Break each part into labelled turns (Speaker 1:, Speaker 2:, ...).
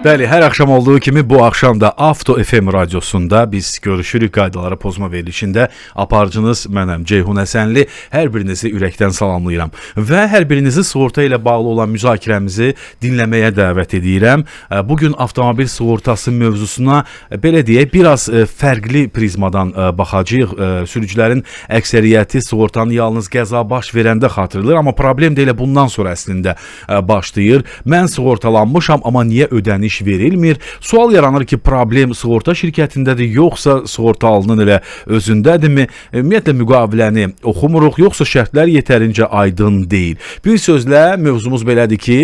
Speaker 1: Bəli, hər axşam olduğu kimi bu axşam da Avto FM radiosunda biz görüşürük qaydaları pozma verilişində. Aparıcınız mənəm Ceyhun Həsənli. Hər birinizi ürəkdən salamlayıram və hər birinizi sığorta ilə bağlı olan müzakirəmizi dinləməyə dəvət edirəm. Bu gün avtomobil sığortası mövzusuna belə deyək, biraz fərqli prizmadan baxacağıq. Sürücülərin əksəriyyəti sığortanı yalnız qəza baş verəndə xatırlayır, amma problem də elə bundan sonra əslində başlayır. Mən sığortalanmışam, amma niyə ödəniş verilmir? Sual yaranır ki, problem sığorta şirkətindədir, yoxsa sığortalının elə özündədirmi? Ümumiyyətlə müqaviləni oxumuruq, yoxsa şərtlər yetərincə aydın deyil. Bir sözlə mövzumuz belədir ki,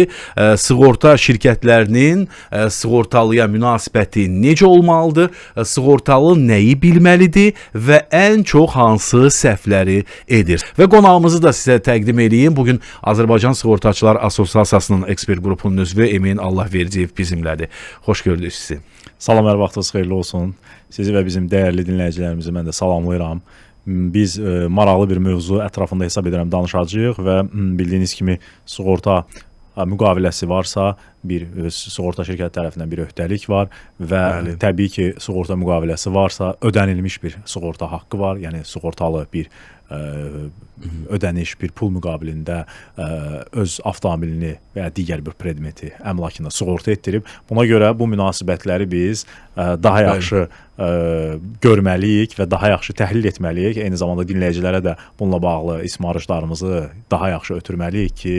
Speaker 1: sığorta şirkətlərinin sığortalıya münasibəti necə olmalıdır? Sığortalı nəyi bilməlidir və ən çox hansı səhvləri edir? Və qonağımızı da sizə təqdim edeyim. Bugün Azərbaycan Sığortaçılar Assosiasiyasının ekspert qrupunun üzvü Emin Allahverdiyev bizimlədir. Xoş gördük sizi.
Speaker 2: Salam, hər vaxtınız xeyirli olsun. Sizi və bizim dəyərli dinləyicilərimizi mən də salamlayıram. Biz maraqlı bir mövzu ətrafında hesab edirəm danışacağıq və bildiyiniz kimi sığorta müqaviləsi varsa, bir sığorta şirkəti tərəfindən bir öhdəlik var və
Speaker 1: Bəli.
Speaker 2: Təbii ki, sığorta müqaviləsi varsa, ödənilmiş bir sığorta haqqı var. Yəni sığortalı bir ödəniş, bir pul müqabilində öz avtomobilini və ya digər bir predmeti, əmlakını sığorta etdirib. Buna görə bu münasibətləri biz daha yaxşı görməliyik və daha yaxşı təhlil etməliyik. Eyni zamanda dinləyicilərə də bununla bağlı ismarışlarımızı daha yaxşı ötürməliyik ki,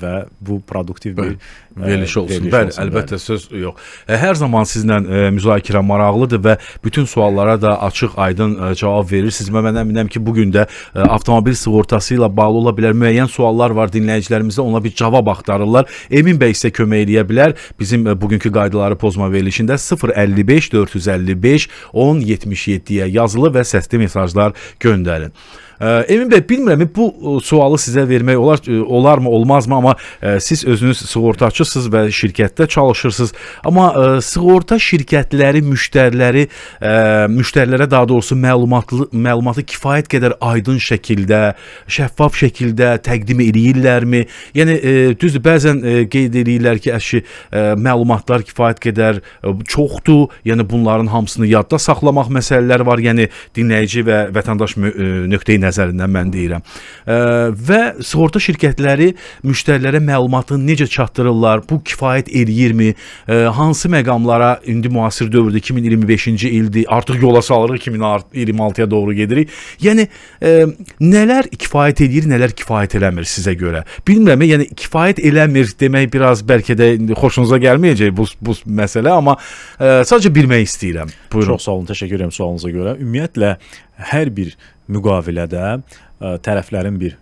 Speaker 2: və bu produktiv bir
Speaker 1: veriliş olsun.
Speaker 2: Veriliş
Speaker 1: Bəli,
Speaker 2: olsun,
Speaker 1: əlbəttə söz yox. Hər zaman sizlə müzakirə maraqlıdır və bütün suallara da açıq, aydın cavab verirsiniz. Və mən əminəm ki, bu gün də avtomobil sığortası ilə bağlı ola bilər müəyyən suallar var dinləyicilərimizdə, ona bir cavab axtarırlar. Emin bəy sizə kömək eləyə bilər. Bizim bugünkü qaydaları pozma verilişində 055 455 1077-yə yazılı və səsli mesajlar göndərin. Emin bəy, bilmirəm bu sualı sizə vermək olar, olarmı, olmazmı, amma siz özünüz sığortaçısınız və şirkətdə çalışırsınız. Amma sığorta şirkətləri müştəriləri, müştərilərə daha doğrusu məlumatı kifayət qədər aydın şəkildə, şəffaf şəkildə təqdim eləyirlərmi? Yəni düzdür, bəzən qeyd eləyirlər ki, əşi, məlumatlar kifayət qədər çoxdur. Yəni bunların hamısını yadda saxlamaq məsələləri var. Yəni dinləyici və vətəndaş nöqteyi nəzərindən mən deyirəm. Və sığorta şirkətləri müştərilərə məlumatı necə çatdırırlar? Bu kifayət eləyirmi? Hansı məqamlara indi müasir dövrdə 2025-ci ildir, artıq yola salırıq, 2026-ya doğru gedirik. Yəni nələr kifayət eləyir, nələr kifayət eləmir sizə görə? Bilmirəm, yəni kifayət eləmir demək biraz bəlkə də indi xoşunuza gəlməyəcək bu məsələ, amma sadəcə bilmək istəyirəm. Buyurun.
Speaker 2: Çox sağ olun, təşəkkür edirəm sualınıza görə. Ümumiyyətlə hər bir müqavilədə tərəflərin bir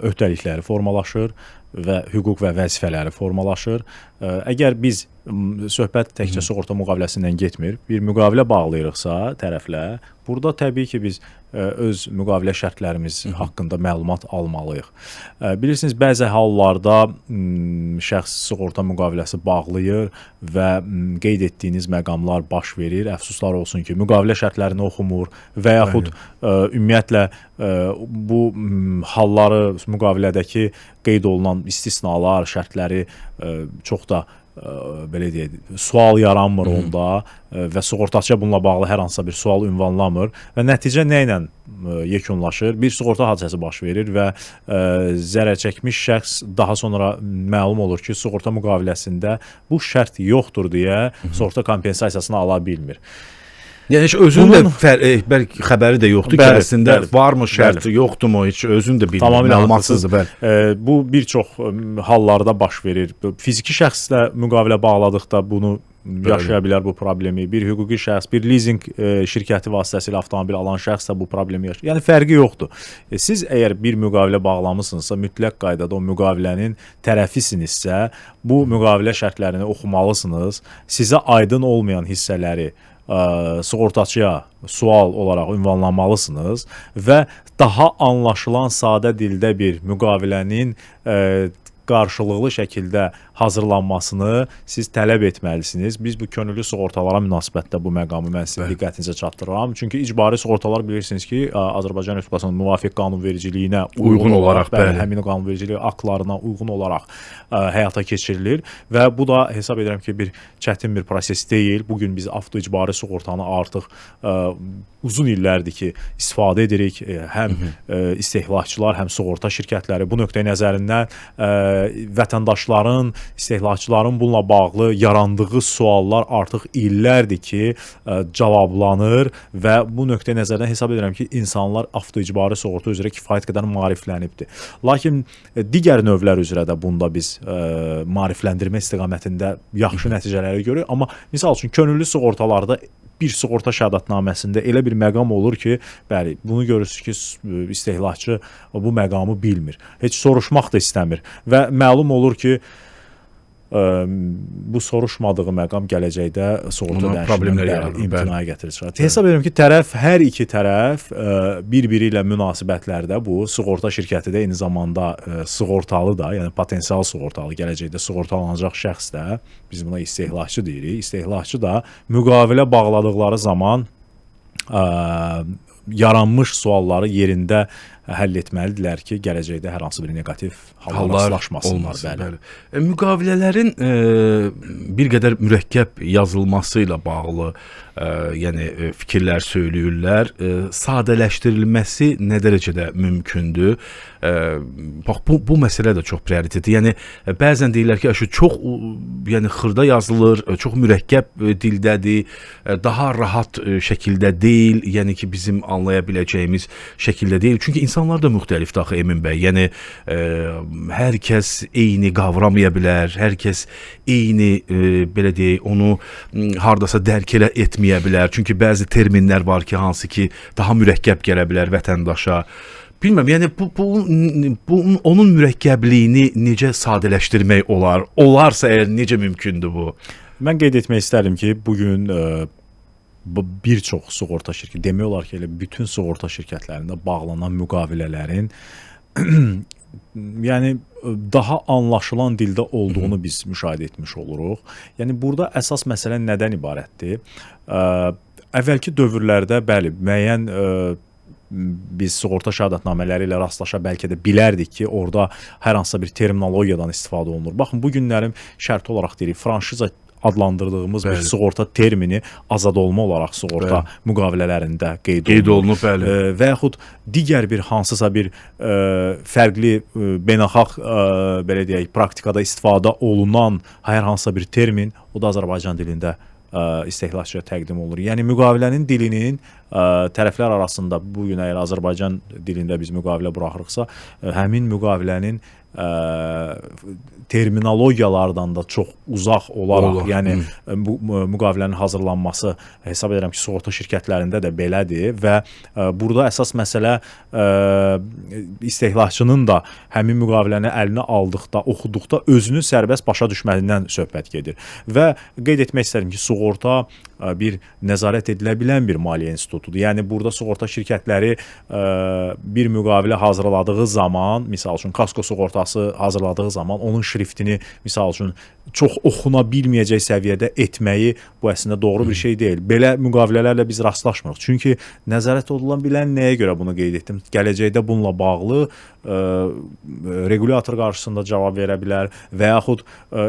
Speaker 2: öhdəlikləri formalaşır və hüquq və vəzifələri formalaşır. Əgər biz söhbət təkcə sığorta müqaviləsindən getmir, bir müqavilə bağlayırıqsa tərəflə, burada təbii ki, biz öz müqavilə şərtlərimiz haqqında məlumat almalıyıq. Bilirsiniz, bəzi hallarda şəxs sığorta müqaviləsi bağlayır və qeyd etdiyiniz məqamlar baş verir. Əfsuslar olsun ki, müqavilə şərtlərini oxumur və yaxud ümumiyyətlə bu halları müqavilədəki qeyd olunan istisnalar, şərtləri çox da belə deyək, sual yaranmır onda və sığortaçıya bununla bağlı hər hansısa bir sual ünvanlamır və nəticə nə ilə yekunlaşır? Bir sığorta hadisəsi baş verir və zərər çəkmiş şəxs daha sonra məlum olur ki, sığorta müqaviləsində bu şərt yoxdur deyə sığorta kompensasiyasını ala bilmir.
Speaker 1: Yəni heç özünün də bəlkə xəbəri də yoxdur ki, əslində varmı şərti, yoxdurmu, heç özün də bilmir, məlumatsızdır, bəli.
Speaker 2: Bu bir çox hallarda baş verir. Fiziki şəxslə müqavilə bağladıqda bunu yaşaya bilər bu problemi. Bir hüquqi şəxs, bir lizinq şirkəti vasitəsilə avtomobil alan şəxs də bu problemi yaşayır. Yəni fərqi yoxdur. Siz əgər bir müqavilə bağlamısınızsa, mütləq qaydada o müqavilənin tərəfisinizsə, bu müqavilə şərtlərini oxumalısınız. Sizə aydın olmayan hissələri sığortaçıya sual olaraq ünvanlamalısınız və daha anlaşılan sadə dildə bir müqavilənin qarşılıqlı şəkildə hazırlanmasını siz tələb etməlisiniz. Biz bu könüllü sığortalara münasibətdə bu məqamı mən sizin diqqətinizə çatdırıram. Çünki icbari sığortalar bilirsiniz ki, Azərbaycan Respublikasının müvafiq qanunvericiliyinə uyğun olaraq, bəli, həmin qanunvericilik aktlarına uyğun olaraq həyata keçirilir və bu da hesab edirəm ki, bir çətin bir proses deyil. Bu gün biz avtoicbari sığortanı artıq uzun illərdir ki, istifadə edirik. Həm istehlakçılar, həm sığorta şirkətləri bu nöqteyi nəzərindən vətəndaşların, istehlakçıların bununla bağlı yarandığı suallar artıq illərdir ki, cavablanır və bu nöqteyi nəzərdən hesab edirəm ki, insanlar avtoicbari sığorta üzrə kifayət qədər maariflənibdir. Lakin digər növlər üzrə də bunda biz maarifləndirmə istiqamətində yaxşı nəticələri görürük. Amma misal üçün könüllü sığortalarda bir sığorta şəhadətnaməsində elə bir məqam olur ki, bəli, bunu görürsünüz ki, istehlakçı bu məqamı bilmir. Heç soruşmaq da istəmir və məlum olur ki, bu soruşmadığı məqam gələcəkdə sığorta dəyişimindən imtinaya gətirir çıxarır. Hesab edirəm ki, tərəf, hər iki tərəf bir-biri ilə münasibətlərdə bu sığorta şirkəti də eyni zamanda sığortalı da, yəni potensial sığortalı, gələcəkdə sığortalanacaq şəxs də, biz buna istehlakçı deyirik, istehlakçı da müqavilə bağladıqları zaman yaranmış sualları yerində həll etməlidirlər ki, gələcəkdə hər hansı bir neqativ hallar rastlaşmasınlar. Bəli.
Speaker 1: Müqavilələrin bir qədər mürəkkəb yazılması ilə bağlı yəni fikirlər söyləyirlər. Sadələşdirilməsi nə dərəcədə mümkündür? Bax bu məsələ də çox prioritetdir. Yəni bəzən deyirlər ki, çox yəni xırda yazılır, çox mürəkkəb dildədir, daha rahat şəkildə deyil, yəni ki, bizim anlaya biləcəyimiz şəkildə deyil. Çünki insanlar da müxtəlifdir axı Emin bəy. Yəni hər kəs eyni qavramaya bilər, hər kəs eyni belə deyək, onu hardasa dərk elə etməyə bilər. Çünki bəzi terminlər var ki, hansı ki daha mürəkkəb gələ bilər vətəndaşa. Bilməm, yəni bu onun mürəkkəbliyini necə sadələşdirmək olar? Olarsa əgər necə mümkündür bu?
Speaker 2: Mən qeyd etmək istərdim ki, bu gün bir çox sığorta şirkəti, demək olar ki, elə bütün sığorta şirkətlərində bağlanan müqavilələrin yəni daha anlaşılan dildə olduğunu biz müşahidə etmiş oluruq. Yəni burada əsas məsələ nədən ibarətdir? Əvvəlki dövrlərdə bəli, müəyyən biz sığorta şəhadətnamələri ilə rastlaşa bəlkə də bilərdik ki, orada hər hansısa bir terminologiyadan istifadə olunur. Baxın, bu günlərin şərti olaraq deyirik, franşiza adlandırdığımız bir sığorta termini azad olma olaraq sığorta müqavilələrində qeyd olunur. Bəli. Və yaxud digər bir hansısa bir fərqli beynəlxalq belə deyək, praktikada istifadə olunan hər hansısa bir termin, o da Azərbaycan dilində istehlakçıya təqdim olunur. Yəni müqavilənin dilinin tərəflər arasında bu gün əgər Azərbaycan dilində biz müqavilə buraxırıqsa, həmin müqavilənin terminologiyalardan da çox uzaq olaraq, yəni bu müqavilənin hazırlanması hesab edirəm ki, sığorta şirkətlərində də belədir və burada əsas məsələ istehlakçının da həmin müqaviləni əlinə aldıqda, oxuduqda özünü sərbəst başa düşməlindən söhbət gedir. Və qeyd etmək istərəm ki, sığorta bir nəzarət edilə bilən bir maliyyə institutudur. Yəni burada sığorta şirkətləri bir müqavilə hazırladığı zaman, misal üçün kasko sığortası hazırladığı zaman onun şriftini misal üçün çox oxuna bilməyəcək səviyyədə etməyi bu əslində doğru bir şey deyil. Belə müqavilələrlə biz rastlaşmırıq. Çünki nəzarət olunan bilən nəyə görə bunu qeyd etdim? Gələcəkdə bununla bağlı regulyator qarşısında cavab verə bilər və yaxud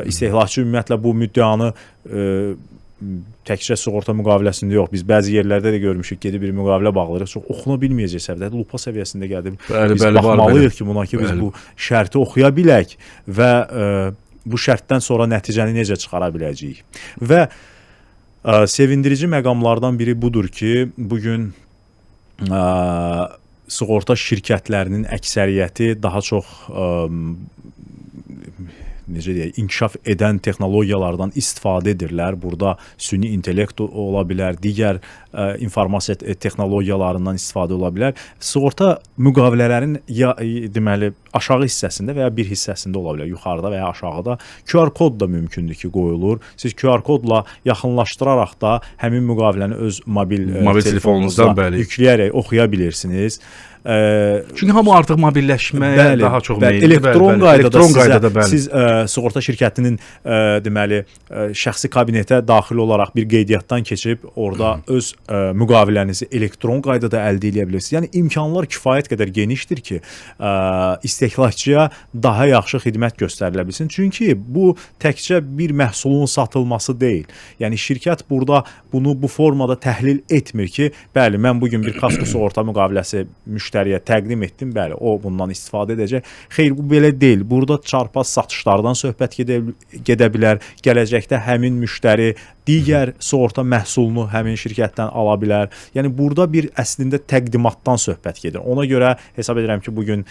Speaker 2: istehlakçı ümumiyyətlə bu müddəanı təkcə sığorta müqaviləsində yox, biz bəzi yerlərdə də görmüşük, gedib bir müqavilə bağlayırıq, çox oxuna bilməyəcək səviyyədə, lupa səviyyəsində gəldi. Biz baxmalıyıq ki, buna ki, biz bu şərti oxuya bilək və bu şərtdən sonra nəticəni necə çıxara biləcəyik. Və sevindirici məqamlardan biri budur ki, bugün sığorta şirkətlərinin əksəriyyəti daha çox necə deyək, inkişaf edən texnologiyalardan istifadə edirlər. Burada süni intellekt ola bilər, digər informasiya texnologiyalarından istifadə ola bilər. Sığorta müqavilələrin ya deməli aşağı hissəsində və ya bir hissəsində ola bilər, yuxarıda və ya aşağıda QR kod da mümkündür ki, qoyulur. Siz QR kodla yaxınlaşdıraraq da həmin müqaviləni öz mobil telefonunuzdan yükləyərək oxuya bilirsiniz.
Speaker 1: Çünki hamı artıq mobilləşməyə
Speaker 2: bəli,
Speaker 1: daha çox
Speaker 2: bəli,
Speaker 1: meyillidir.
Speaker 2: Elektron
Speaker 1: Bəli, bəli,
Speaker 2: qaydada,
Speaker 1: elektron qaydada,
Speaker 2: sizə,
Speaker 1: bəli.
Speaker 2: Siz sığorta şirkətinin deməli şəxsi kabinetə daxil olaraq bir qeydiyyatdan keçib orada öz müqavilənizi elektron qaydada əldə edə bilirsiniz. Yəni imkanlar kifayət qədər genişdir ki, istehlakçıya daha yaxşı xidmət göstərilə bilsin. Çünki bu təkcə bir məhsulun satılması deyil. Yəni şirkət burada bunu bu formada təhlil etmir ki, bəli, mən bu gün bir kasko sığorta müqaviləsi müştəriyə təqdim etdim, bəli, o bundan istifadə edəcək. Xeyr, bu belə deyil. Burada çarpaz satışlardan söhbət gedə bilər. Gələcəkdə həmin müştəri digər sığorta məhsulunu həmin şirkətdən ala bilər. Yəni burada bir əslində təqdimatdan söhbət gedir. Ona görə hesab edirəm ki, bu gün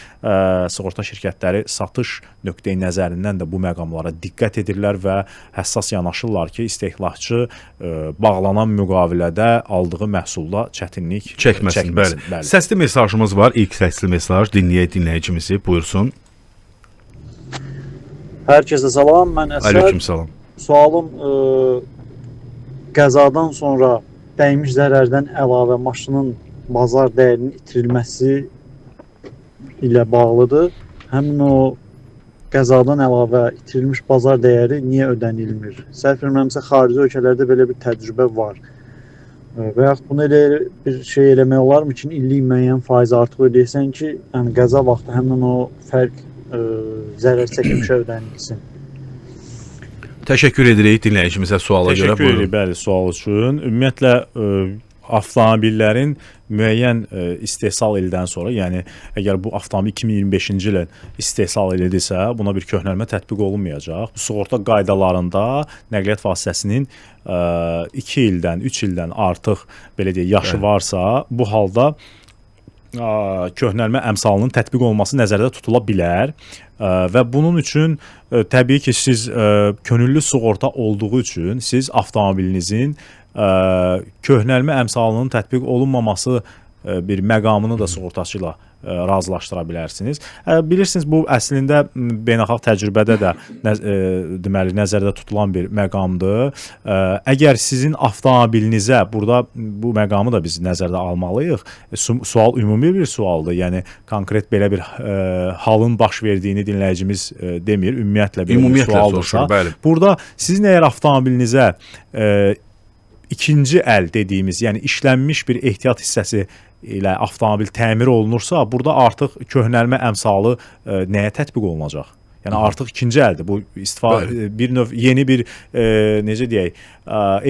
Speaker 2: sığorta şirkətləri satış nöqteyi nəzərindən də bu məqamlara diqqət edirlər və həssas yanaşırlar ki, istehlakçı bağlanan müqavilədə aldığı məhsulda çətinlik
Speaker 1: çəkməsin. Bəli. Bəli. Səsli mesajımız var. İlk səsli mesaj dinləyək dinləyicimizi. Buyursun.
Speaker 3: Herkese salam. Mən Əsəd.
Speaker 1: Aleyküm salam.
Speaker 3: Sualım qəzadan sonra dəymiş zərərdən əlavə maşının bazar dəyərinin itirilməsi ilə bağlıdır. Həmin o qəzadan əlavə itirilmiş bazar dəyəri niyə ödənilmir? Səhv etmirəmsə xarici ölkələrdə belə bir təcrübə var. Və yaxud bunu elə bir şey eləmək olarmı ki, illik müəyyən faiz artıq ödəyəsən ki, yəni qəza vaxtı həmin o fərq zərər çəkmişə ödənilsin.
Speaker 1: Təşəkkür edirik dinləyicimizə suala görə.
Speaker 2: Təşəkkür edirik, bəli, sual üçün. Ümumiyyətlə avtomobillərin müəyyən istehsal ildən sonra, yəni əgər bu avtomobil 2025-ci ilin istehsal edildisə, buna bir köhnəlmə tətbiq olunmayacaq. Bu sığorta qaydalarında nəqliyyat vasitəsinin 2 ildən, 3 ildən artıq belə deyək, yaşı
Speaker 1: Bəli.
Speaker 2: varsa, bu halda köhnəlmə əmsalının tətbiq olunması nəzərdə tutula bilər. Və bunun üçün təbii ki, siz könüllü sığorta olduğu üçün siz avtomobilinizin köhnəlmə əmsalının tətbiq olunmaması bir məqamını da sığortaçı ilə razılaşdıra bilərsiniz. Bilirsiniz, bu əslində beynəlxalq təcrübədə də deməli nəzərdə tutulan bir məqamdır. Əgər sizin avtomobilinizə, burada bu məqamı da biz nəzərdə almalıyıq. Sual ümumi bir sualdır. Yəni konkret belə bir halın baş verdiyini dinləyicimiz demir. Ümumiyyətlə belə bir sualdırsa, burada sizin əgər avtomobilinizə ikinci əl dediyimiz, yəni işlənmiş bir ehtiyat hissəsi ilə avtomobil təmir olunursa, burada artıq köhnəlmə əmsalı nəyə tətbiq olunacaq? Yəni artıq ikinci əldir. Bu istifadə bir növ yeni bir necə deyək,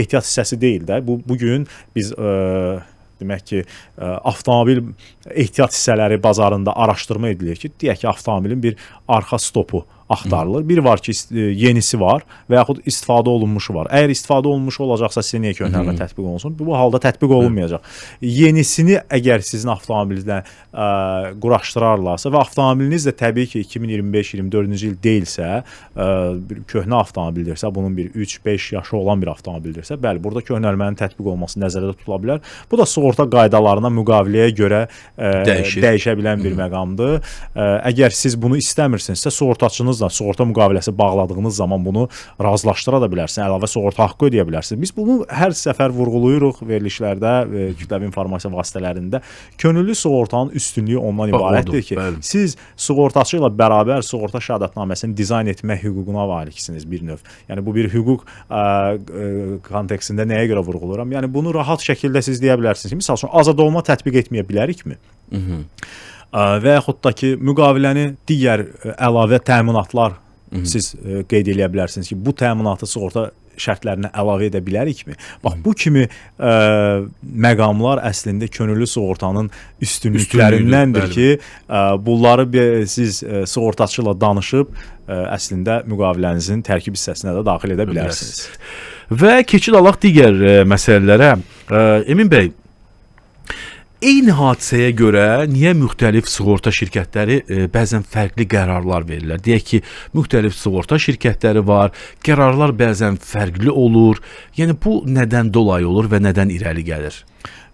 Speaker 2: ehtiyat hissəsi deyil də. Bu bugün biz demək ki, avtomobil ehtiyat hissələri bazarında araşdırma edilir ki, deyək ki, avtomobilin bir arxa stopu axtarılır. Bir var ki, yenisi var və yaxud istifadə olunmuşu var. Əgər istifadə olunmuşu olacaqsa, sizə niyə köhnəlmə tətbiq olunsun? Bu halda tətbiq olunmayacaq. Yenisini əgər sizin avtomobilinizlə quraşdırarlarsa və avtomobiliniz də təbii ki, 2025-24-cü il deyilsə, bir köhnə avtomobildirsə, bunun bir 3-5 yaşı olan bir avtomobildirsə, bəli, burada köhnəlmənin tətbiq olması nəzərdə tutula bilər. Bu da sığorta qaydalarına, müqaviləyə görə dəyişə bilən bir məqamdır. Əgər siz bunu istəmirsinizsə, sığortaçınızla sığorta müqaviləsi bağladığınız zaman bunu razılaşdıra da bilərsiniz, əlavə sığorta haqqı ödəyə bilərsiniz. Biz bunu hər səfər vurğuluyuruq verilişlərdə, kütləvi informasiya vasitələrində. Könüllü sığortanın üstünlüyü ondan ibarətdir ki,
Speaker 1: bəli.
Speaker 2: Siz sığortaçı ilə bərabər sığorta şəhadətnaməsini dizayn etmək hüququna maliksiniz bir növ. Yəni bu bir hüquq kontekstində nəyə görə vurğuluram? Yəni bunu rahat şəkildə siz deyə bilərsiniz ki, misal üçün azad olma tətbiq etməyə bilərikmi? Və yaxud da ki, müqaviləni digər əlavə təminatlar siz qeyd eləyə bilərsiniz ki, bu təminatı sığorta şərtlərinə əlavə edə bilərikmi? Bax, bu kimi məqamlar əslində könüllü sığortanın üstünlüklərindəndir ki, bunları siz sığortaçı ilə danışıb əslində müqavilənizin tərkib hissəsinə də daxil edə bilərsiniz.
Speaker 1: Və keçid alaq digər məsələlərə. Emin bəy, eyni hadisəyə görə niyə müxtəlif sığorta şirkətləri bəzən fərqli qərarlar verirlər? Deyək ki, müxtəlif sığorta şirkətləri var, qərarlar bəzən fərqli olur. Yəni bu nədən dolayı olur və nədən irəli gəlir?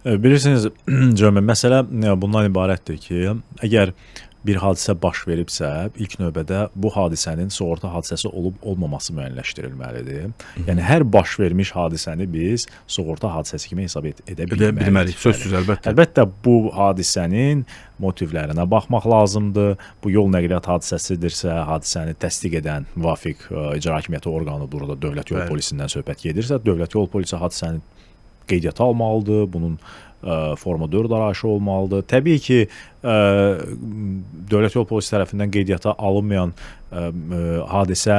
Speaker 2: Bilirsiniz, Cəmil, məsələ bundan ibarətdir ki, əgər bir hadisə baş veribsə, ilk növbədə bu hadisənin sığorta hadisəsi olub olmaması müəyyənləşdirilməlidir. Yəni hər baş vermiş hadisəni biz sığorta hadisəsi kimi hesab edə bilmərik.
Speaker 1: Sözsüz, əlbəttə.
Speaker 2: Əlbəttə bu hadisənin motivlərinə baxmaq lazımdır. Bu yol nəqliyyat hadisəsidirsə, hadisəni təsdiq edən müvafiq icra hakimiyyəti orqanı, burada Dövlət Yol Polisindən söhbət gedirsə, Dövlət Yol Polisi hadisəni qeydiyyata almalıdır. Bunun forma 4 arayışı olmalıdır. Təbii ki, Dövlət Yol Polisi tərəfindən qeydiyyata alınmayan hadisə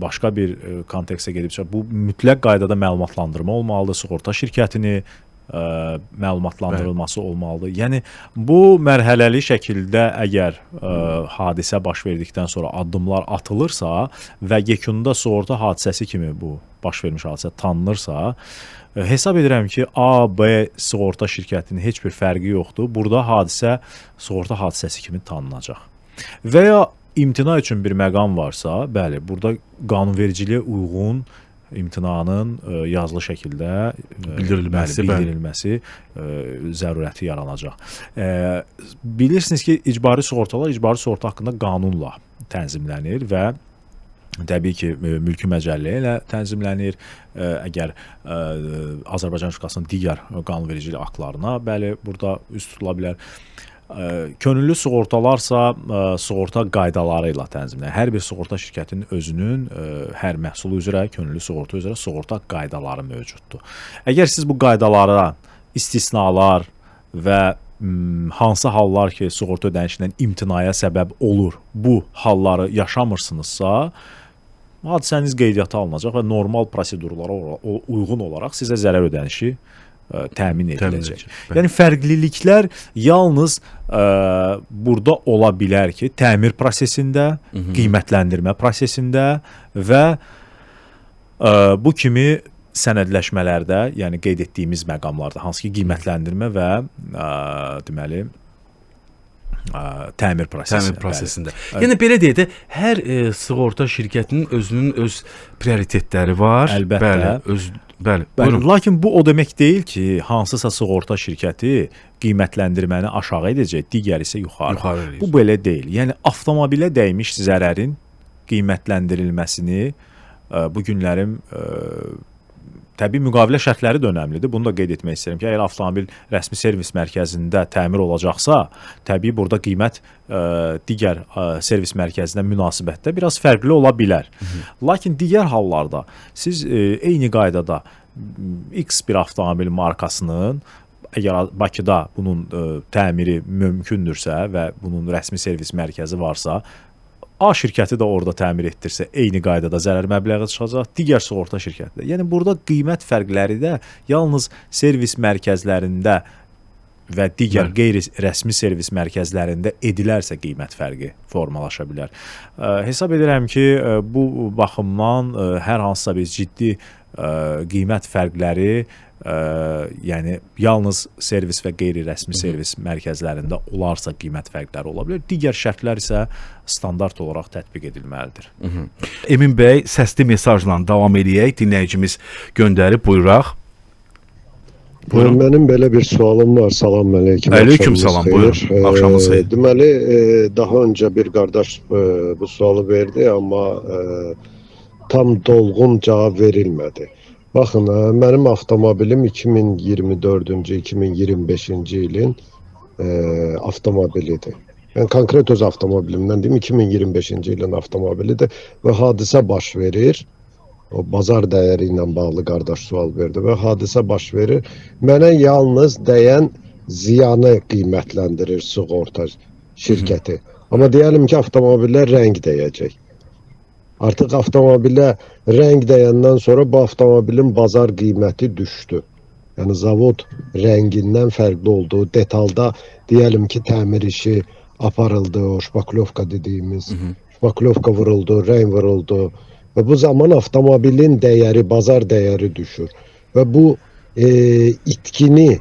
Speaker 2: başqa bir kontekstə gedibsə, bu mütləq qaydada məlumatlandırma olmalıdır. Sığorta şirkətini məlumatlandırılması olmalıdır. Yəni bu mərhələli şəkildə əgər hadisə baş verdikdən sonra addımlar atılırsa və yekunda sığorta hadisəsi kimi bu baş vermiş hadisə tanınırsa, hesab edirəm ki, A, B sığorta şirkətinin heç bir fərqi yoxdur. Burada hadisə sığorta hadisəsi kimi tanınacaq. Və ya imtina üçün bir məqam varsa, bəli, burada qanunvericiliyə uyğun imtinanın yazılı şəkildə bildirilməsi zərurəti yaranacaq. Bilirsiniz ki, icbari sığortalar icbari sığorta haqqında qanunla tənzimlənir və təbii ki, mülki məcəllə ilə tənzimlənir. Əgər Azərbaycan Respublikasının digər qanunvericilik aktlarına, bəli, burada üst tutula bilər. Könüllü sığortalarsa sığorta qaydaları ilə tənzimlənir. Hər bir sığorta şirkətinin özünün hər məhsulu üzrə, könüllü sığorta üzrə sığorta qaydaları mövcuddur. Əgər siz bu qaydalara istisnalar və hansı hallar ki, sığorta ödənişindən imtinaya səbəb olur, bu halları yaşamırsınızsa, hadisəniz qeydiyyata alınacaq və normal prosedurlara uyğun olaraq sizə zərər ödənişi təmin ediləcək. Yəni fərqliliklər yalnız burada ola bilər ki, təmir prosesində, qiymətləndirmə prosesində və bu kimi sənədləşmələrdə, yəni qeyd etdiyimiz məqamlarda, hansı ki qiymətləndirmə və deməli təmir prosesi. Təmir
Speaker 1: prosesində. Yəni belə deyək də, hər sığorta şirkətinin özünün öz prioritetləri var.
Speaker 2: Əlbəttə.
Speaker 1: Bəli, bəli. Buyurun.
Speaker 2: Lakin bu o demək deyil ki, hansısa sığorta şirkəti qiymətləndirməni aşağı edəcək, digəri isə yuxarı. Bu belə deyil. Yəni avtomobilə dəymiş zərərin qiymətləndirilməsini bu günlərim təbii müqavilə şərtləri də önəmlidir. Bunu da qeyd etmək istəyirəm ki, əgər avtomobil rəsmi servis mərkəzində təmir olacaqsa, təbii burada qiymət digər servis mərkəzinə münasibətdə biraz fərqli ola bilər. Lakin digər hallarda siz eyni qaydada X bir avtomobil markasının, əgər Bakıda bunun təmiri mümkündürsə və bunun rəsmi servis mərkəzi varsa, A şirkəti də orada təmir etdirsə, eyni qaydada zərər məbləği çıxacaq, digər sığorta şirkəti də. Yəni burada qiymət fərqləri də yalnız servis mərkəzlərində və digər qeyri-rəsmi servis mərkəzlərində edilərsə qiymət fərqi formalaşa bilər. Hesab edirəm ki, bu baxımdan hər hansısa bir ciddi qiymət fərqləri, yəni yalnız servis və qeyri-rəsmi servis mərkəzlərində olarsa qiymət fərqləri ola bilər. Digər şərtlər isə standart olaraq tətbiq edilməlidir.
Speaker 1: Emin bəy, səsli mesajla davam eləyək. Dinləyicimiz göndərib, buyuraq.
Speaker 4: Buyurun. Mənim belə bir sualım var. Salam əleykum.
Speaker 1: Əleykum salam, buyurun. Axşamınız xeyir.
Speaker 4: Deməli, daha öncə bir qardaş bu sualı verdi, amma tam dolğun cavab verilmədi. Baxın, mənim avtomobilim 2024-cü, 2025-ci ilin avtomobilidir. Mən konkret öz avtomobilimdən deyim, 2025-ci ilin avtomobilidir və hadisə baş verir. O bazar dəyəri ilə bağlı qardaş sual verdi və hadisə baş verir. Mənə yalnız dəyən ziyanı qiymətləndirir sığorta şirkəti. Amma deyəlim ki, avtomobillər rəng dəyəcək. Artıq avtomobilə rəng dəyəndən sonra bu avtomobilin bazar qiyməti düşdü. Yəni zavod rəngindən fərqli olduğu detalda deyəlim ki, təmir işi aparıldı, o şpaklovka dediyimiz, şpaklovka vuruldu, rəng vuruldu və bu zaman avtomobilin dəyəri, bazar dəyəri düşür. Və bu itkini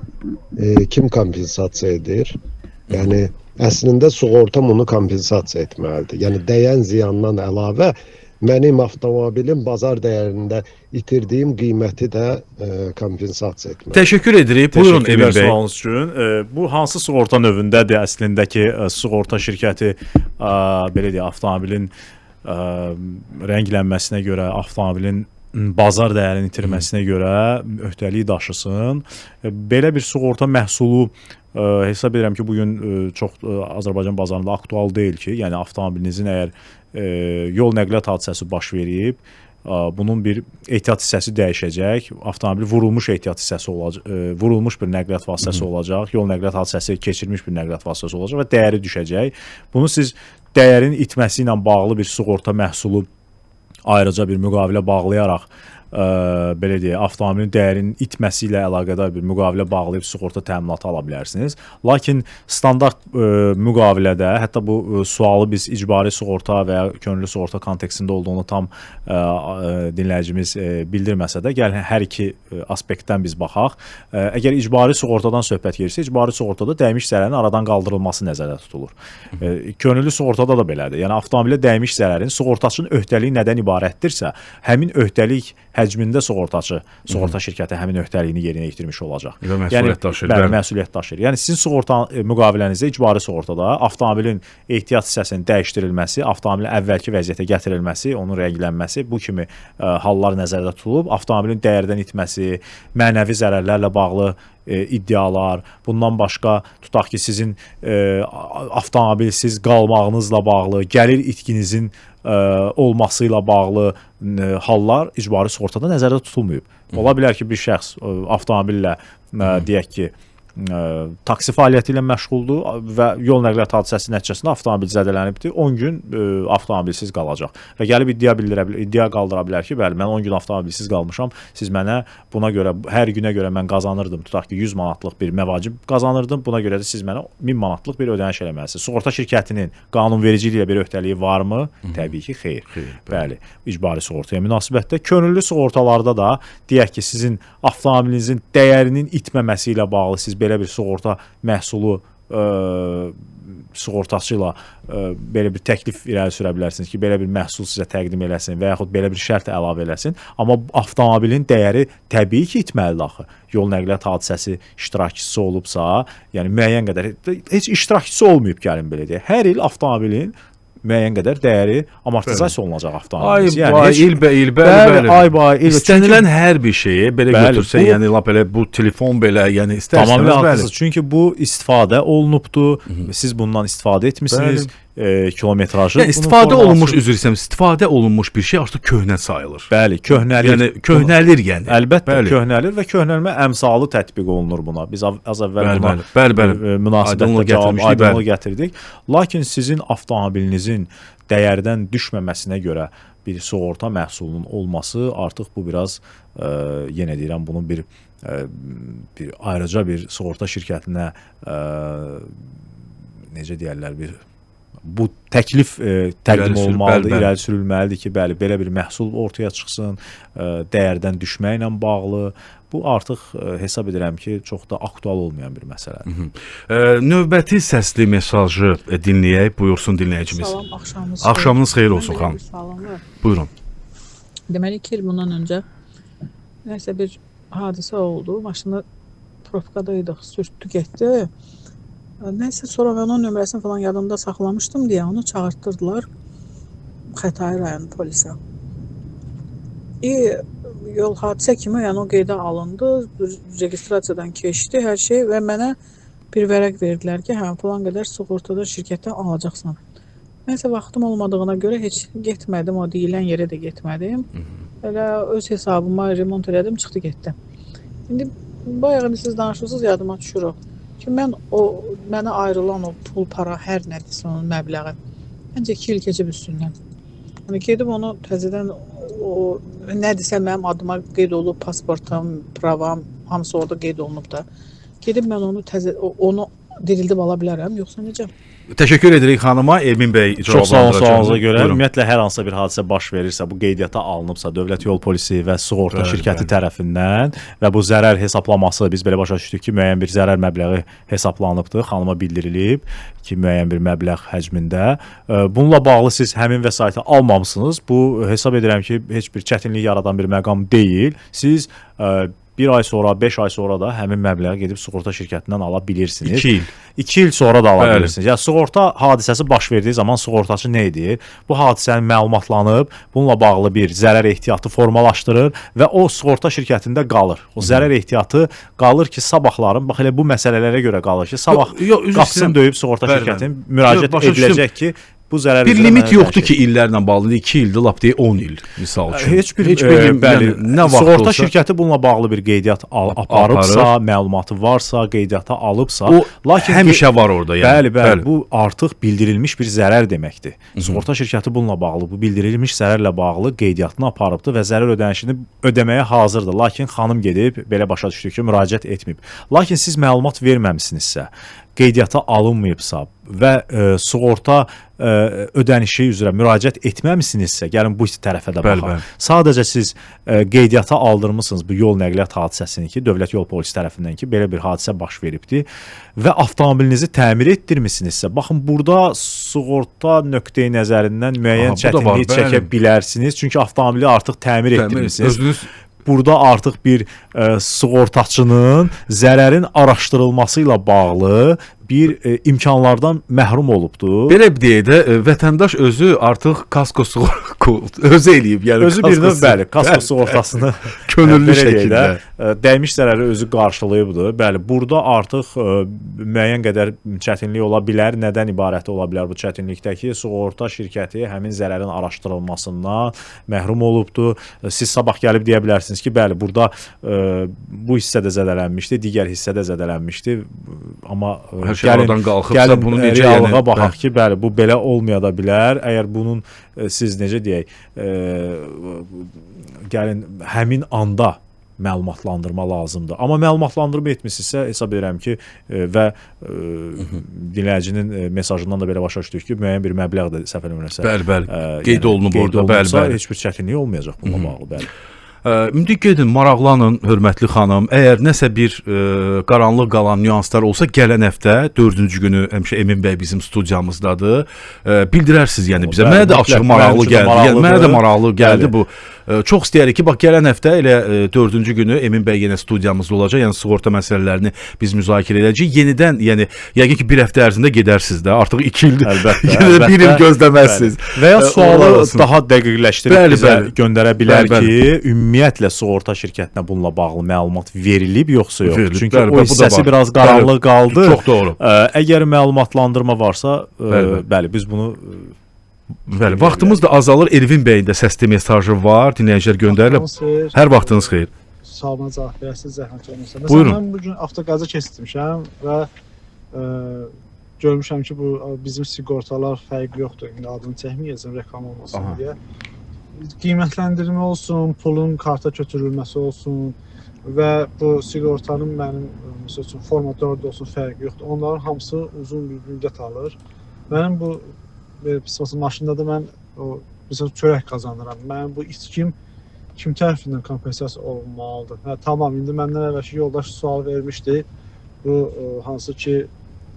Speaker 4: kim kompensasiya edir? Yəni əslində sığorta bunu kompensasiya etməlidir. Yəni dəyən ziyandan əlavə Mənim avtomobilim bazar dəyərində itirdiyim qiyməti də kompensasiya etməlidir.
Speaker 1: Təşəkkür edirik. Buyurun Emin bəy.
Speaker 2: Sualınız üçün. Bu hansı sığorta növündədir əslində ki, sığorta şirkəti belə deyək, avtomobilin rənglənməsinə görə, avtomobilin bazar dəyərinin itirməsinə görə öhdəlik daşısın. Belə bir sığorta məhsulu hesab edirəm ki, bu gün çox Azərbaycan bazarında aktual deyil ki, yəni avtomobilinizin əgər yol nəqliyyat hadisəsi baş verib, bunun bir ehtiyat hissəsi dəyişəcək, avtomobil vurulmuş ehtiyat hissəsi olacaq, vurulmuş bir nəqliyyat vasitəsi olacaq, yol nəqliyyat hadisəsi keçirmiş bir nəqliyyat vasitəsi olacaq və dəyəri düşəcək. Bunu siz dəyərin itməsi ilə bağlı bir sığorta məhsulu ayrıca bir müqavilə bağlayaraq, belə deyək, avtomobilin dəyərinin itməsi ilə əlaqədar bir müqavilə bağlayıb sığorta təminatı ala bilərsiniz. Lakin standart müqavilədə, hətta bu sualı biz icbari sığorta və ya könüllü sığorta kontekstində olduğunu tam dinləyicimiz bildirməsə də, gəlin hər iki aspektdən biz baxaq. Əgər icbari sığortadan söhbət gedirsə, icbari sığortada dəymiş zərərin aradan qaldırılması nəzərdə tutulur. Könüllü sığortada da belədir. Yəni avtomobilə dəymiş zərərin sığortaçının öhdəliyi nədən ibarətdirsə, həmin öhdəlik həcmində sığortaçı, sığorta şirkəti həmin öhdəliyini yerinə yetirmiş olacaq.
Speaker 1: Və məsuliyyət daşıyır.
Speaker 2: Bəli, məsuliyyət daşıyır. Yəni sizin sığorta müqavilənizdə icbari sığortada avtomobilin ehtiyat hissəsinin dəyişdirilməsi, avtomobilin əvvəlki vəziyyətə gətirilməsi, onun rənglənməsi, bu kimi hallar nəzərdə tutulub, avtomobilin dəyərdən itməsi, mənəvi zərərlərlə bağlı iddialar, bundan başqa tutaq ki, sizin avtomobilsiz qalmağınızla bağlı, gəlir itkinizin olması ilə bağlı hallar icbari sığortada nəzərdə tutulmayıb. Ola bilər ki, bir şəxs avtomobillə deyək ki, taksi fəaliyyəti ilə məşğuldur və yol nəqliyyat hadisəsi nəticəsində avtomobil zədələnibdir, 10 gün avtomobilsiz qalacaq və gəlib iddia bildirə bilər, iddia qaldıra bilər ki, bəli, mən 10 gün avtomobilsiz qalmışam, siz mənə buna görə hər günə görə mən qazanırdım, tutaq ki, 100 manatlıq bir məvacib qazanırdım, buna görə də siz mənə 1000 manatlıq bir ödəniş eləməlisiniz. Sığorta şirkətinin qanunvericiliyi ilə bir öhdəliyi varmı? Təbii ki, xeyr. Bəli, icbari sığortaya münasibətdə könüllü sığortalarda da deyək ki, sizin avtomobilinizin dəyərinin itməməsi ilə bağlı siz belə bir sığorta məhsulu sığortaçı ilə belə bir təklif irəli sürə bilərsiniz ki, belə bir məhsul sizə təqdim eləsin və yaxud belə bir şərt əlavə eləsin. Amma avtomobilin dəyəri təbii ki, itməlidir axı. Yol nəqliyyat hadisəsi iştirakçısı olubsa, yəni müəyyən qədər heç iştirakçısı olmayıb, gəlin belə deyək. Hər il avtomobilin müəyyən qədər dəyəri amortizasiya olunacaq avtomobiliniz.
Speaker 1: Yəni ilbə-il, bəli,
Speaker 2: ay-bay, il.
Speaker 1: İstənilən hər bir şeyi belə götürsək, yəni lap elə bu telefon belə, yəni istərsəniz, bəli.
Speaker 2: Çünki bu istifadə olunubdur, siz bundan istifadə etmisiniz, kilometrajı.
Speaker 1: Yəni istifadə olunmuş, üzr istəyirəm, istifadə olunmuş bir şey artıq köhnə sayılır.
Speaker 2: Bəli, köhnəlir.
Speaker 1: Yəni köhnəlir yəni.
Speaker 2: Əlbəttə köhnəlir və köhnəlmə əmsalı tətbiq olunur buna. Biz az əvvəl buna münasibətlə cavab aydınlıq gətirdik. Lakin sizin avtomobilinizin dəyərdən düşməməsinə görə bir sığorta məhsulunun olması artıq bu biraz yenə deyirəm, bunun bir ayrıca bir sığorta şirkətinə necə deyərlər, bir bu təklif təqdim olunmalıdır, irəli sürülməlidir ki, bəli, belə bir məhsul ortaya çıxsın, dəyərdən düşməklə bağlı. Bu artıq hesab edirəm ki, çox da aktual olmayan bir məsələdir.
Speaker 1: Növbəti səsli mesajı dinləyək, buyursun dinləyicimiz.
Speaker 5: Salam, axşamınız xeyir.
Speaker 1: Axşamınız xeyir olsun xanım. Buyurun.
Speaker 5: Deməli, 2 il bundan öncə nəsə bir hadisə oldu. Maşını probkadaydıq, sürtdü, getdi. Nəysə, sonra mən onun nömrəsini falan yadımda saxlamışdım deyə onu çağırtdırdılar Xətai rayon polisə. Yol hadisə kimi, yəni o qeydə alındı, registrasiyadan keçdi hər şey və mənə bir vərəq verdilər ki, hə, falan qədər sığortadan şirkətdən alacaqsan. Nəysə, vaxtım olmadığına görə heç getmədim, o deyilən yerə də getmədim. Elə öz hesabıma remont elədim, çıxdı getdi. İndi bayağı siz danışırsınız, yadıma düşür o. Ki, mən o, mənə ayrılan o pul, para, hər nədirsə onun məbləği, məncə 2 il keçib üstündən. Yəni, gedib onu təzədən, o, nədirsə mənim adıma qeyd olub, pasportum, pravam, hamısı orada qeyd olunub da. Gedib mən onu təzə, onu dirildib ala bilərəm, yoxsa necə?
Speaker 1: Təşəkkür edirik xanıma. Elmin bəy
Speaker 2: Çox sağ olun
Speaker 1: cavablandıracaq.
Speaker 2: sualınıza görə.
Speaker 1: Buyurun.
Speaker 2: Ümumiyyətlə hər hansısa bir hadisə baş verirsə, bu qeydiyyata alınıbsa, Dövlət Yol Polisi və sığorta şirkəti tərəfindən və bu zərər hesablaması, biz belə başa düşdük ki, müəyyən bir zərər məbləği hesablanıbdır, xanıma bildirilib ki, müəyyən bir məbləğ həcmində. Bununla bağlı siz həmin vəsaiti almamısınız. Bu hesab edirəm ki, heç bir çətinlik yaradan bir məqam deyil. Siz bir ay sonra, 5 ay sonra da həmin məbləği gedib sığorta şirkətindən ala bilirsiniz.
Speaker 1: 2 il.
Speaker 2: 2 il sonra da ala bilirsiniz. Yəni sığorta hadisəsi baş verdiyi zaman sığortaçı nə edir? Bu hadisənin məlumatlanıb, bununla bağlı bir zərər ehtiyatı formalaşdırır və o sığorta şirkətində qalır. O zərər ehtiyatı qalır ki, sabahların, bax elə bu məsələlərə görə qalır ki, sabah qapısını döyüb sığorta şirkətinin müraciət ediləcək ki, bu zərər
Speaker 1: bir limit yoxdur ki, illərlə bağlı. 2 ildir, lap deyək 10 il misal üçün.
Speaker 2: Heç bir bəli,
Speaker 1: yəni, nə vaxt
Speaker 2: sığorta
Speaker 1: olsa,
Speaker 2: şirkəti bununla bağlı bir qeydiyyat aparıbsa, məlumatı varsa, qeydiyyata alıbsa,
Speaker 1: o
Speaker 2: lakin
Speaker 1: həmişə var orada yəni.
Speaker 2: Bəli, bəli, bu artıq bildirilmiş bir zərər deməkdir. Sığorta şirkəti bununla bağlı, bu bildirilmiş zərərlə bağlı qeydiyyatını aparıbdır və zərər ödənişini ödəməyə hazırdır. Lakin xanım gedib belə başa düşdük ki, müraciət etməyib. Lakin siz məlumat verməmisinizsə, qeydiyyata alınmayıbsa və sığorta ödənişi üzrə müraciət etməmisinizsə, gəlin bu tərəfə də baxaq. Sadəcə siz qeydiyyata aldırmısınız bu yol nəqliyyat hadisəsini ki, Dövlət Yol Polisi tərəfindən ki, belə bir hadisə baş veribdir və avtomobilinizi təmir etdirmisinizsə, baxın burada sığorta nöqteyi nəzərindən müəyyən çətinlik çəkə bilərsiniz. Çünki avtomobili artıq təmir etdirmisiniz.
Speaker 1: Özünüz
Speaker 2: burada artıq bir sığortaçının zərərin araşdırılması ilə bağlı bir imkanlardan məhrum olubdur.
Speaker 1: Belə deyək də, vətəndaş özü artıq kasko sığorta özü eləyib, yəni
Speaker 2: özü bir növ bəli, kasko sığortasını
Speaker 1: könüllü şəkildə
Speaker 2: dəymiş zərəri özü qarşılayıbdır. Bəli, burada artıq müəyyən qədər çətinlik ola bilər. Nədən ibarət ola bilər bu çətinlikdə ki, sığorta şirkəti həmin zərərin araşdırılmasından məhrum olubdur. Siz sabah gəlib deyə bilərsiniz ki, bəli, burada bu hissə də zədələnmişdi, digər hissə də zədələnmişdi. Amma
Speaker 1: gəlin, qalxıbsa,
Speaker 2: gəlin
Speaker 1: bunu necə
Speaker 2: reallığa yəni, baxaq ki, bəli, bu belə olmaya da bilər. Əgər bunun siz necə deyək, gəlin həmin anda məlumatlandırma lazımdır. Amma məlumatlandırma etmisinizsə, hesab edirəm ki, və dinləyicinin mesajından da belə başa düşdük ki, müəyyən bir məbləğ də səhv eləmirəmsə.
Speaker 1: Bəli, bəli. Qeyd olunub orada, bəli, bəli.
Speaker 2: Heç bir çətinlik olmayacaq bununla bağlı, bəli.
Speaker 1: İndi gedin, maraqlanın, hörmətli xanım. Əgər nəsə bir qaranlıq qalan nüanslar olsa, gələn həftə 4-cü günü həmişə Emin bəy bizim studiyamızdadır. Bildirərsiniz yəni bizə. Mənə də açıq maraqlı gəldi. Yəni mənə də maraqlı gəldi bu. Çox istəyirik ki, bax gələn həftə elə 4-cü günü Emin bəy yenə studiyamızda olacaq. Yəni sığorta məsələlərini biz müzakirə edəcəyik. Yenidən, yəni yəqin ki bir həftə ərzində gedərsiniz də. Artıq 2 ildir.
Speaker 2: Əlbəttə,
Speaker 1: yenə bir il gözləməzsiniz.
Speaker 2: Və ya sualı daha dəqiqləşdirib bizə göndərə bilər ki, ümumiyyətlə sığorta şirkətinə bununla bağlı məlumat verilib yoxsa yox?
Speaker 1: Verilib,
Speaker 2: Çünki
Speaker 1: bəli,
Speaker 2: o hissəsi biraz qaranlıq qaldı.
Speaker 1: Çox doğru.
Speaker 2: Əgər məlumatlandırma varsa, bəli, biz bunu...
Speaker 1: Bəli, vaxtımız da azalır. Elvin bəyin də səsli mesajı var, dinləyicilər göndərirlər. Hər vaxtınız xeyir.
Speaker 6: Sualına cavab verəsiniz, zəhmət olmasa.
Speaker 1: Buyurun.
Speaker 6: Məsələn, mən bugün avtoqəza keçirmişəm və görmüşəm ki, bu bizim siqortalar fərqi yoxdur. İndi adını çəkməyəcəm, reklam olmasın deyə. Qiymətləndirmə olsun, pulun karta köçürülməsi olsun və bu siqortanın mənim, məsəl üçün, forma 4 olsun, fərqi yoxdur. Onların hamısı uzun bir müddət alır. Mənim bu maşında da mən o, məsəl üçün, çörək qazanıram. Mənim bu içkim kim tərəfindən kompensasiya olunmalıdır? Hə, tamam, indi məndən əvvəlki yoldaş sual vermişdi. Bu, hansı ki,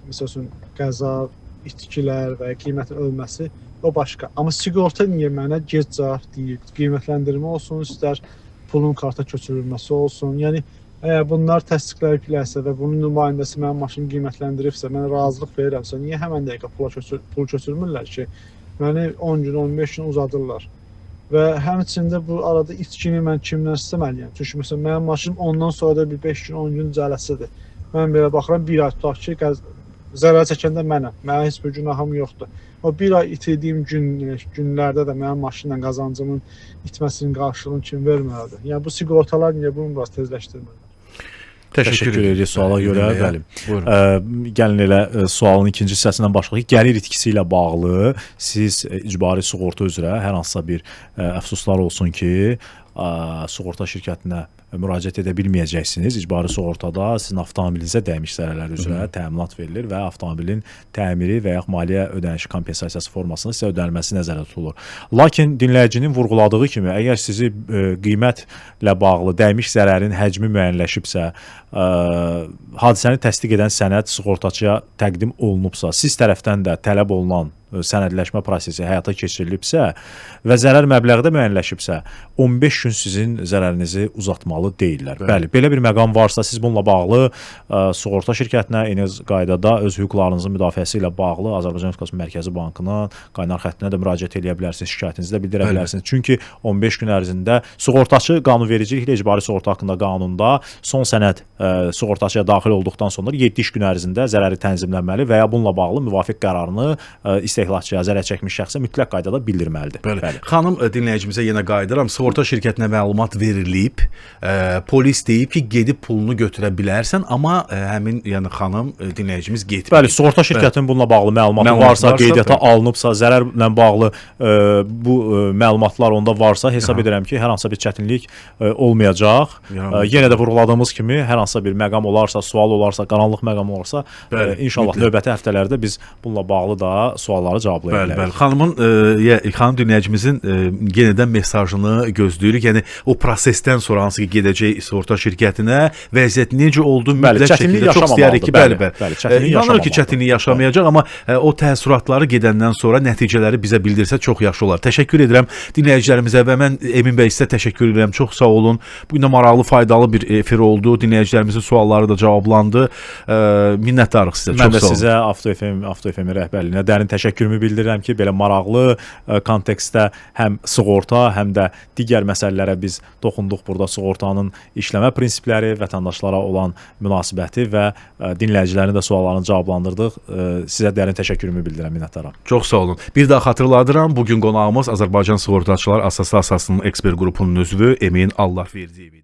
Speaker 6: məsəl üçün, qəza, itkilər və qiymətin ölməsi, o başqa. Amma siqorta niyə mənə gec cavab deyir? Qiymətləndirmə olsun, istər pulun karta köçürülməsi olsun. Yəni, əgər bunlar təsdiqləyiblərsə və bunun nümayəndəsi mənim maşını qiymətləndiribsə, mən razılıq verirəmsə, niyə həmən dəqiqə pul köçürmürlər ki? Məni 10 gün, 15 gün uzadırlar. Və həmçində bu arada içkini mən kimdən istəməliyəm? Çünki məsələn, mənim maşınım ondan sonra da bir 5 gün, 10 gün cələsidir. Mən belə baxıram, bir ay tutaq ki, zərər çəkəndə mənəm. Mənim heç bir günahım yoxdur. O bir ay itirdiyim günlərdə də mənim maşınla qazancımın itməsinin qarşılığını kim verməlidir? Yəni bu siqortalar niyə bunu biraz tezləşdirməlidir?
Speaker 2: Təşəkkür edirik suala görə. Bəli. Gəlin elə sualın ikinci hissəsindən başlayaq. Gəlir itkisi ilə bağlı siz icbari sığorta üzrə hər hansısa bir əfsuslar olsun ki, sığorta şirkətinə müraciət edə bilməyəcəksiniz. İcbari sığortada sizin avtomobilinizə dəymiş zərərlər üzrə təminat verilir və avtomobilin təmiri və yaxud maliyyə ödənişi kompensasiyası formasında sizə ödənilməsi nəzərdə tutulur. Lakin dinləyicinin vurğuladığı kimi, əgər sizi qiymətlə bağlı dəymiş zərərin həcmi müəyyənləşibsə, hadisəni təsdiq edən sənəd sığortaçıya təqdim olunubsa, siz tərəfdən də tələb olunan sənədləşmə prosesi həyata keçirilibsə və zərər məbləği də müəyyənləşibsə, 15 gün sizin zərərinizi uzatmalı deyillər. Bəli, belə bir məqam varsa, siz bununla bağlı sığorta şirkətinə eyni qaydada öz hüquqlarınızın müdafiəsi ilə bağlı Azərbaycan Respublikası Mərkəzi Bankına, qaynar xəttinə də müraciət eləyə bilərsiniz, şikayətinizi də bildirə bilərsiniz. Çünki 15 gün ərzində sığortaçı qanunvericiliklə icbari sığorta haqqında qanunda son sənəd sığortaçıya daxil olduqdan sonra 7 iş gün ərzində zərəri tənzimlənməli və ya bununla bağlı müvafiq qərarını istehlakçıya, zərər çəkmiş şəxsə mütləq qaydada bildirməlidir.
Speaker 1: Bəli. Bəli. Xanım dinləyicimizə yenə qayıdıram. Sığorta şirkətinə məlumat verilib. Polis deyib ki, gedib pulunu götürə bilərsən, amma həmin, yəni xanım dinləyicimiz getməyib.
Speaker 2: Bəli, sığorta şirkətinin bununla bağlı məlumatı varsa, qeydiyyata alınıbsa, zərərlə bağlı bu məlumatlar onda varsa, hesab edirəm ki, hər hansısa bir çətinlik olmayacaq. Yenə də vurğuladığımız kimi, hər hansısa bir məqam olarsa, sual olarsa, qaranlıq məqam olarsa, inşallah növbəti həftələrdə biz bununla bağlı da sualları cevablaya bilərik.
Speaker 1: Bəli, bəli. Xanımın, xanım dinləyicimizin yenə də mesajını gözləyirik. Yəni o prosesdən sonra hansı ki gedəcək sığorta şirkətinə, vəziyyət necə oldu, mütləq şəkildə çox istəyirik ki, bəli, bəli. İnanırıq ki, çətinlik yaşamayacaq, amma o təəssüratları gedəndən sonra nəticələri bizə bildirsə çox yaxşı olar. Təşəkkür edirəm dinləyicilərimizə və mən Emin bəy sizə təşəkkür edirəm. Çox sağ olun. Bu gün də maraqlı, faydalı bir efir oldu. Dinləyicilərimizin sualları da cavablandı. Minnətdarıq sizə.
Speaker 2: Mən də sizə Avto FM rəhbərliyinə dərin təşəkkürümü bildirirəm ki, belə maraqlı kontekstdə həm sığorta, həm də digər məsələlərə biz toxunduq burada. Sığortanın işləmə prinsipləri, vətəndaşlara olan münasibəti və dinləyicilərin də suallarını cavablandırdıq. Sizə dərin təşəkkürümü bildirirəm, minnətdaram.
Speaker 1: Çox sağ olun. Bir daha xatırladıram, bugün qonağımız Azərbaycan Sığortaçılar Assosiasiyasının ekspert qrupunun üzvü Emin Allahverdiyev idi.